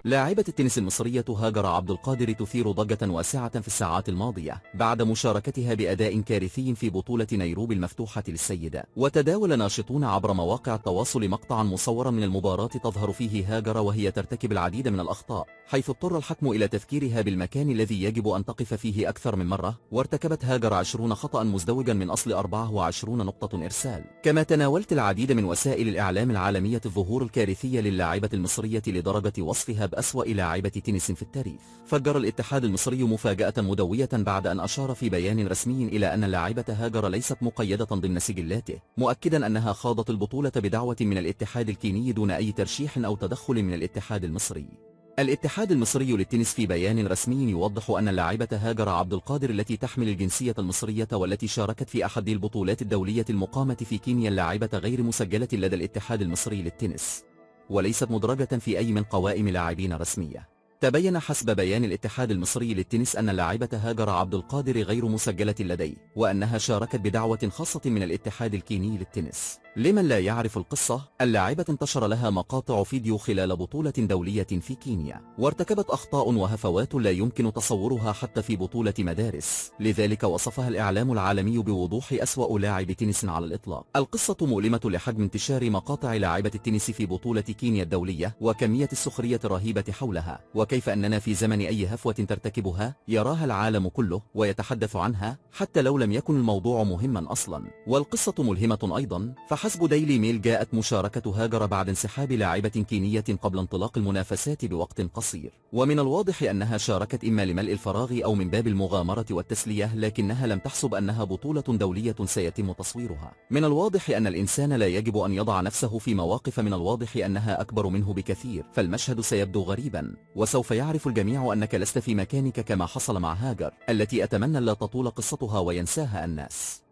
لاعبة التنس المصرية هاجر عبد القادر تثير ضجة واسعة في الساعات الماضية بعد مشاركتها بأداء كارثي في بطولة نيروبي المفتوحة للسيدات. وتداول ناشطون عبر مواقع التواصل مقطعا مصورا من المباراة تظهر فيه هاجر وهي ترتكب العديد من الأخطاء، حيث اضطر الحكم إلى تذكيرها بالمكان الذي يجب أن تقف فيه أكثر من مرة. وارتكبت هاجر 20 خطأ مزدوجا من أصل 24 نقطة إرسال. كما تناولت العديد من وسائل الإعلام العالمية الظهور الكارثي للاعبة المصرية لدرجة وصفها بأسوأ لاعبة تنس في التاريخ. فجر الاتحاد المصري مفاجأة مدوية بعد أن أشار في بيان رسمي إلى أن اللاعبة هاجر ليست مقيدة ضمن سجلاته، مؤكدا أنها خاضت البطولة بدعوة من الاتحاد الكيني دون أي ترشيح أو تدخل من الاتحاد المصري. الاتحاد المصري للتنس في بيان رسمي يوضح أن اللاعبة هاجر عبد القادر التي تحمل الجنسية المصرية والتي شاركت في أحد البطولات الدولية المقامة في كينيا اللاعبة غير مسجلة لدى الاتحاد المصري للتنس، وليست مدرجة في أي من قوائم لاعبين رسمية. تبين حسب بيان الاتحاد المصري للتنس أن اللاعبة هاجر عبد القادر غير مسجلة لديه، وأنها شاركت بدعوة خاصة من الاتحاد الكيني للتنس. لمن لا يعرف القصة، اللاعبة انتشر لها مقاطع فيديو خلال بطولة دولية في كينيا، وارتكبت أخطاء وهفوات لا يمكن تصورها حتى في بطولة مدارس، لذلك وصفها الإعلام العالمي بوضوح أسوأ لاعب تنس على الإطلاق. القصة مؤلمة لحجم انتشار مقاطع لاعبة التنس في بطولة كينيا الدولية وكمية السخرية الرهيبة حولها، وكيف أننا في زمن أي هفوة ترتكبها يراها العالم كله ويتحدث عنها حتى لو لم يكن الموضوع مهما أصلا. والقصة ملهمة أيضا، فحسب ديلي ميل جاءت مشاركة هاجر بعد انسحاب لاعبة كينية قبل انطلاق المنافسات بوقت قصير، ومن الواضح أنها شاركت إما لملء الفراغ أو من باب المغامرة والتسلية، لكنها لم تحسب أنها بطولة دولية سيتم تصويرها. من الواضح أن الإنسان لا يجب أن يضع نفسه في مواقف من الواضح أنها أكبر منه بكثير، فالمشهد سيبدو غريبا، وسوف يعرف الجميع أنك لست في مكانك كما حصل مع هاجر التي أتمنى لا تطول قصتها وينساها الناس.